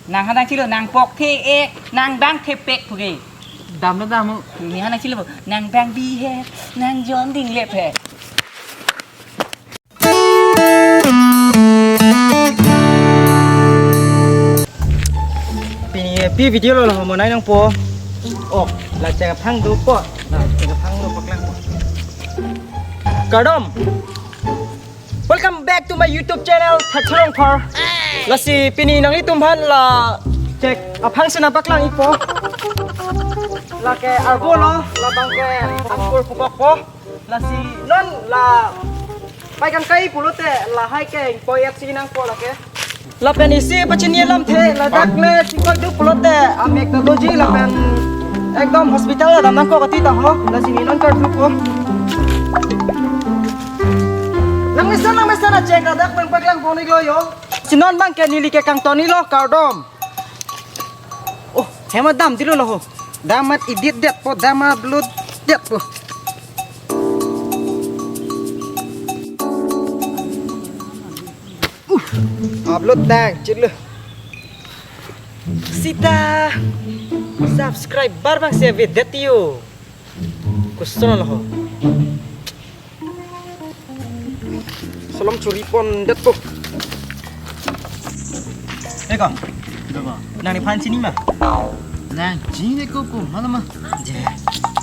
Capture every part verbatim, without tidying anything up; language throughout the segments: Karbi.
Nang ha nang chilo, nang pok the ek, nang bang the pek puke. Dam na dam. Ni ha nang chilo, nang bang bi he, nang jon ding lep he. Pini pi video lo lo mo nai nang po. Oh, la cheng aphang do po. Na cheng aphang do paklang po. Kardom. Welcome back to my YouTube channel, Thatchong Phar. Lasi pini nanglitum aphan la chek aphang si nangpaklang-ikpo. Lake arvo lo, labang ke angkur pukok po. Lasi non la pai kangkai pulote lahai ke ingkoi et si nangpo lake. Lapen isi pachini alam the, ladak le chingkoi do pulote amek ta doji lapen ekdom hospital la dam nangkok ati ta ho, lasi ni non karthu po. Nang mesen, nang mesen, achek ladak nangpaklang pon-iklo yo. Si non bang ke neli ke kangton-iklo, kardom. Oh, hem dam dilo lo ho. Dam mat edit det po, dam upload det po. Uh, upload dang, chit lo. Sita subscriber bang si avedet yo. Koson lo ho. Solom churi pon det po. Eko. Nang nephan chini ma? Nang chini ko ko, malam ma. Je.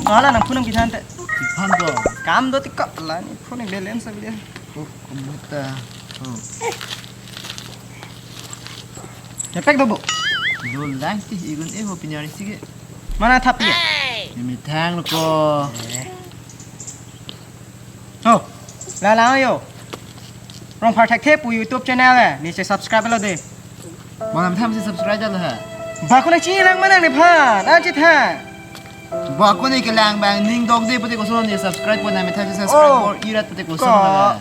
Hala nangphone nangpithan te. Phan ko. Kam do tik ko la nephan balance ave. Oh, kumuta. Oh. Nepek do bo. Lo lang ti igun e ho pinyari sige. Mana thap ya? Methang lo ko. Eh. Ho, la la yo. Rongphar Thekthe pu YouTube channel eh, ne che subscribe lo de. Malam tham si subscribe lo ha. Ba ko nang chini lang ma nang nephan, an chit ha. Ba ko ne kelang bang ning dok de pute koson ne subscribe ko na methang si subscribe Oh. Ko irat pute koson Ko. La.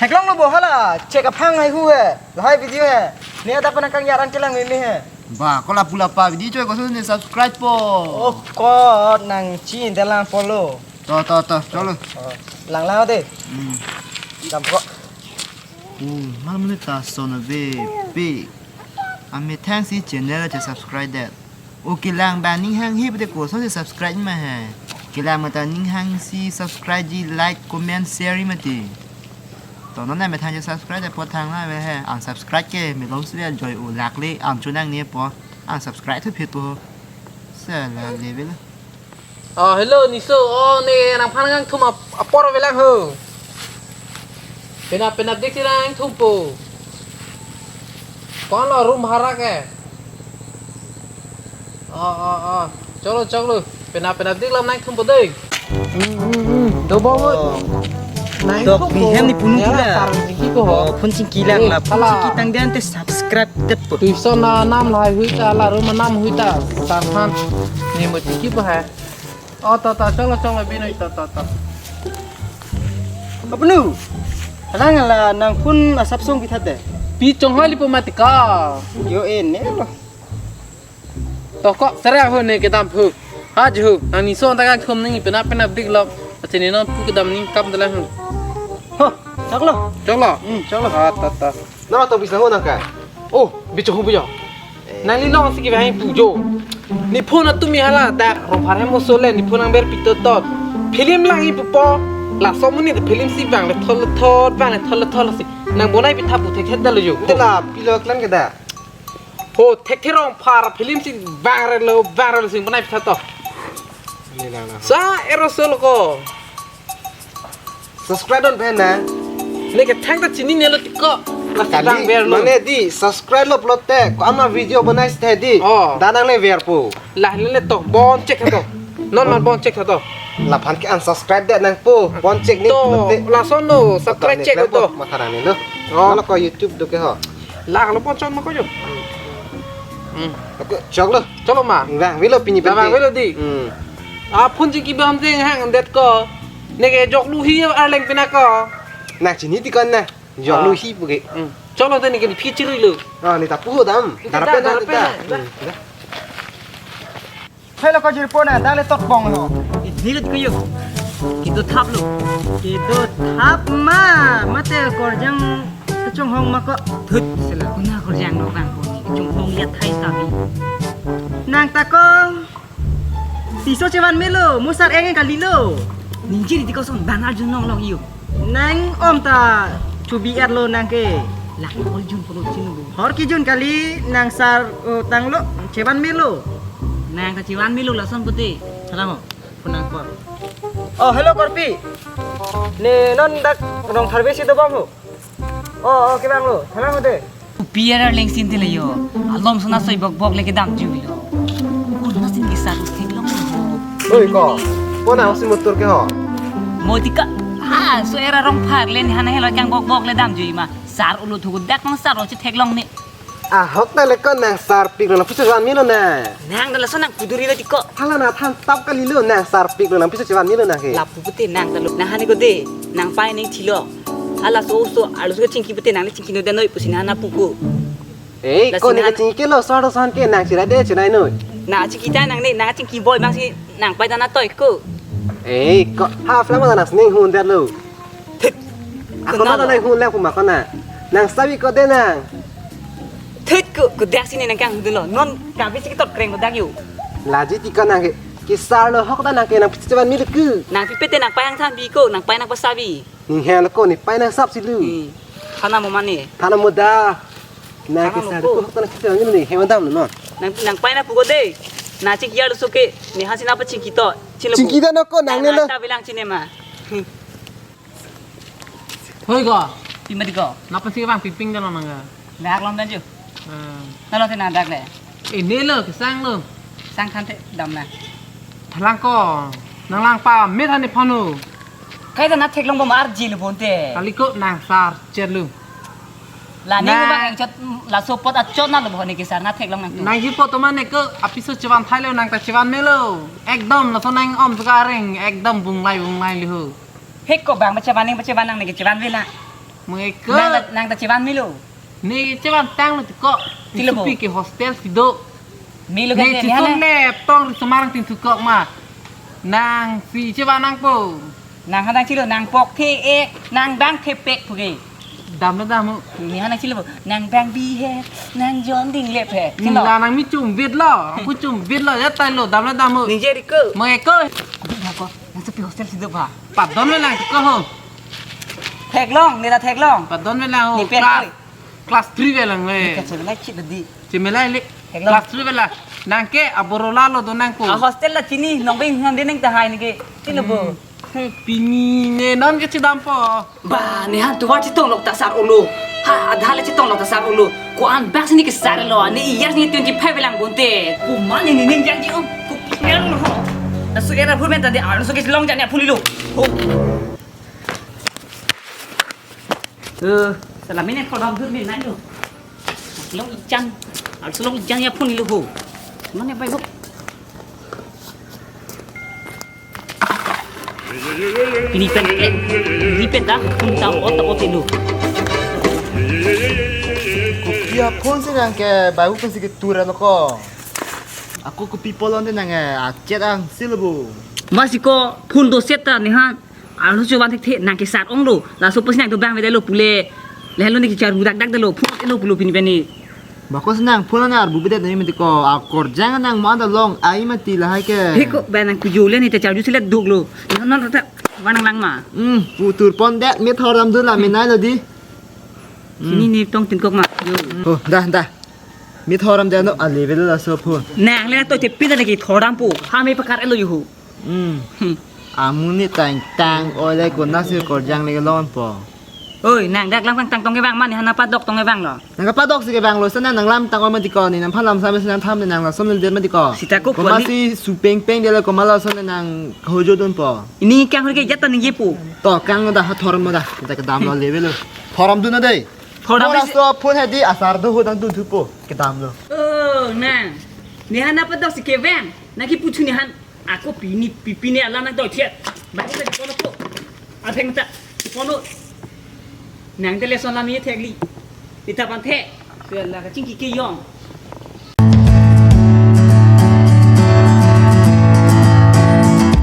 Theklong lo bo hala, chek aphang haihu he, lahai video he. Ne adap nang kangyaran kelang meme he. Ba, ko lapu lapa video choi koson ne subscribe po. Oh, ko nang chini dalang po lo. To, to, to, cholo. Oh, lang lang de. Hmm. Dam ko. Oh, malam ne ta son ave pe. Amethang si channel che subscribe det. O kelang bang ning hanghe pute koson si subscribe ma he. Kelang mata ning hang si subscribe ji, like, comment, share mati. To non na methang je subscribe apot thang na ve he. Ang subscribe ke melong si le joy o lakh le ang chonang ne po. Ang subscribe thu phit po. Sala le ve la. Oh, hello, Niso. Oh, ne nangphan nangthum ap-, apor avelang ho. Penap penap dik si nangthum po. Kon lo room bhara ke? Oh, oh, oh. Choklo, choklo. Penap penap dik lam nangthum po dei. Hmm, hmm, hmm. Do bo mo. Oh. Nangthum po. Dok bihem ne punu ya, pula. Tar jiki ko ho. Oh, phone chingki lang la. Phone hala. Chingki tang den te subscribe det po. Tuison na nam lahai hui ta, la room nam hui ta. Tar phan. Ne mo chingki po hai. Oh, to, to, choklo, choklo, Binoy, to, to, to. Apnu, halang la nangphone asap song pitha te. Pi chonghoi li po mati ka. Yo, eh, ne lo. To ko, sere ho ne kedam ho. Ha ju, nang Niso ta kangthum ne penap penap dik lo. Ati ne non pu kedam ne kam dalang ho. Ho, choklo. Choklo. Hmm, choklo. Ah, to, to. Nang to bisa ho nang ka. Oh, bicho hu bicho. Nangli long si kevang pujo. Ne phone atum mi hala ta rongphar hem oso le ne phone number pito tot. Film lang-ik pupo. Laso amonit film si vang le thol thol vang le thol thol si. Nang bonai pitha pu Thekthe ta lo jo. Te la pilo klan ke da. Ho Thekthe Rongphar film si vang re lo vang re lo si bonai pitha to. Ni lang lang. Sa ero so lo ko. Subscribe don pen na. Ne kethang ta chinine lo tik ko. Lasi kali, bang ver lo. Mane di subscribe lo pulote ko ama video bonai si the di. Oh. Dak nang le ver po. Lah le le to bon chek to. Non man bon chek to. Laphan ke unsubscribe det nang po. Bon chek ni to, pulote. Lason lo subscribe chek to. Matha nang ni lo. Oh. Lo ko YouTube do ke ho. Lah lo bon chon ma ko jo. Hmm. Oke, choklo. Choklo ma. Vang velo pini. Vang velo di. Hmm. A phone chingki bam te hang det ko. Ne ke joklu hi arleng pina ko. Nang chini ti kon na. Joklu hi puke. Hmm. Choklo te ne ke phi chiri lo. Ah, ne ta pu dam. Darpen na ta. Hmm. Hello ko jirpo na, dak le tot bong ho. Ini lut kuyu. Kedo thap lo. Kedo thap ma, mate korjang kechong hong ma ko. Thut sila kuna korjang no bang ko ni. Chungpong ya thai tabi. Nang tako piso chevan melo, mo sar eng kalilo. Ningje di koson bang arjun nong long iyo. Nang om ta chubi erlo nang ke. Lak ol jun polo chinu bo. Hor kijun kali nang sar, oh, tanglo chevan melo. Nang ta chevan melo lason pute. Salam ho. Phone nang call. Oh, hello Korpi. Ne non dak Rongtharve si dobom ho. Oh, oh, kevang lo. Thalang ho de. Kopi arar lengsin tile yo. Alom sona soi bok bok le kedam juilo. Kuna sin kisar theklong. Oi ko. Kona usi mutur ke ho. Mo tika. Ah, so era Rongphar le ni hana helo kang bok bok le dam jui ma. Sar ulo thugu dak nang sar o chetheklong ni. Ahok ta le ko nang sarpik lo na pusi ran milo na. Nang dala so nang kuduri lo tiko. Hala na than tap kalilo nang sarpik lo na pusi chevan milo na ke. Lapu pute nang dalo. Nang hani ko de. Nang pai neng thilo. Hala so so arloso ke chingki pute nang le chingki no de noi pusi nang na puko. Ei, ko ne ka chingki lo so arloso han ke nang chira de chinai noi. Na chingki ta nang ne na chingki boy bang si nang pai ta na toi ko. Ei, ko ha flang ma nang sning hun de lo. Thut. Ako ma nang hun le kuma ko na. Nang sabi ko de nang. Thut ko, ko dak sini nang kang dulu. Non kami si ketot kreng ko dak yu. Laji ti ko nang ke. Kisar lo hok ta nang ke nang pisi chevan milo ke. Nang pipe te nang pai nang than bi ko, nang pai nang pasabi. Ning hel ko ni pai nang sap si lu. Hmm. Thana mo mani. Thana mo da. Nang kisar ko hok ta nang pisi chevan milo ni. Hewan dam no. Nang nang pai nang puko de. Na chingki arloso ke. Ni hasi na pa chingki to. Chilo. Chingki da no ko nang ne lo. Ta bilang chine ma. Hmm. Hoi ko. Pima di ko. Napa sih bang piping dan nang ga? Dak lom dan ju. Hmm. Nalo te na dak le. Eh, ne lo kesang lo. Sang than te dam na. Thalang ko. Nang lang pa met han ne phanu. Kai ta na theklong bom arji lo bonte. Kali ko nang sar cher lo. La ne nang bang chot laso pot achot na lo bhoni kisar na theklong nang tu. Nang ji pot to mane ko apiso chevan thai lo nang ta chevan melo. Ekdom laso nang om suka areng ekdom bunglai bunglai liho. Hek ko bang bachevan ning bachevan nang neke chevan vela. Mengeko. Nang ta, nang ta chevan milo. Ne chevan tang lo tiko. Tilo bo. Isupi ke hostel si do. Milo ne kan chison hana. Lep tong ri semarang tin sukok ma. Nang si chevan nang po. Nang hadang chilo nang pok the ek nang bang the pek puke. Dam lo dam ho. Ne hana chilo bo. Nang bang bi he nang jon ding lep he. Hmm, chilo. La nang mi chum bit lo. Aku chum bit lo ya tai lo dam lo dam ho. Nije riko. Mengeko. Ko bi ha ko. Nang sepi hostel si do ba. Padon me lang ko ho. Theklong, nira theklong. Padon me lang ho. Ni pen class, oi. Class three ve lang le. Ni kachelai chit di. Chemelai le. Theklong. Class three ve la. Nang ke aboro la lo do nang ko. A hostel la chini nong beng hon de neng tahai ni ke. Chini bo. Hmm. Hmm. Pini ne non ke chidam po. Ba, ne han tuvar chitong lok ta sar ulo. Ha, adha le chitong lok ta sar ulo. Ko-an bak sini ke sar lo. Ne iyar ni twenty five lang bonte. Ko mani ni ning jang ji um. Ko piang lo ho. Asu era phur men ta de arloso ke long jang ya phuli lo. Ho. Eh, salam ini kalau dur men nai lo. Long ijang. Arloso long ijang ya phuli lo ho. Mane bai ho. Pini pen, eh, pini pen ta, phone ta ot ta ot elo. Kopi aphone si nang ke bayu pen si ke tur alo ko. Ako kopi polon de nang eh, achet ang si lo bo. Masi ko phone do set ta ne ha. Arloso chevan thekthe nang ke sar ong lo. Laso pos nang do bang vede lo pule. Lehelo ne ke charbu dak dak de lo. Phone elo pulo pini pen ni. Bakos nang phone nang arbu bidet nang mati ko akorjang nang mo anda long ai mati lahai ke. He ko ba nang kujo le ni te charju silet duk lo. Non non ta ba nang lang ma. Hmm, putur pon det me thor dam dun la me nai lo di. Sini ni tong tin kok ma. Yo. Oh, dah dah. Me thor dam det no a level la so phone. Nang le to te pin da ki thor dam po. Ha me pakar elo yo. Hmm. Hmm. Amun ni tang tang oi le ko nasi korjang le lon po. Oi, nang dak lam tang tong ke bang mani hana padok tong ke bang lo. Nang kapadok si ke bang lo sana nang lam tang oi mati ko ni nang phalam sa me sana tham ni nang la som le det mati ko. Sita ko. Ko pon ni. Masi su peng peng de la ko mala son nang hojo dun po. Ini kang hor ke jata ni ye po. To kang da ha thor mo da. Da ke dam lo le ve lo. Thor dam dun na dei. Thor dam. Mo la si so phone he di asar do ho dang dun thu po. Ke dam lo. Oh, nang. Ni hana padok si ke bang. Na ki puchu ni han. Ako pini, pi-, pini alam nang doi thiat. Baik kita di kono po. Atheng ta. Di kono. Nang te lesson lam ye thekli. Ita pan the. Suya la kachingki ke yong.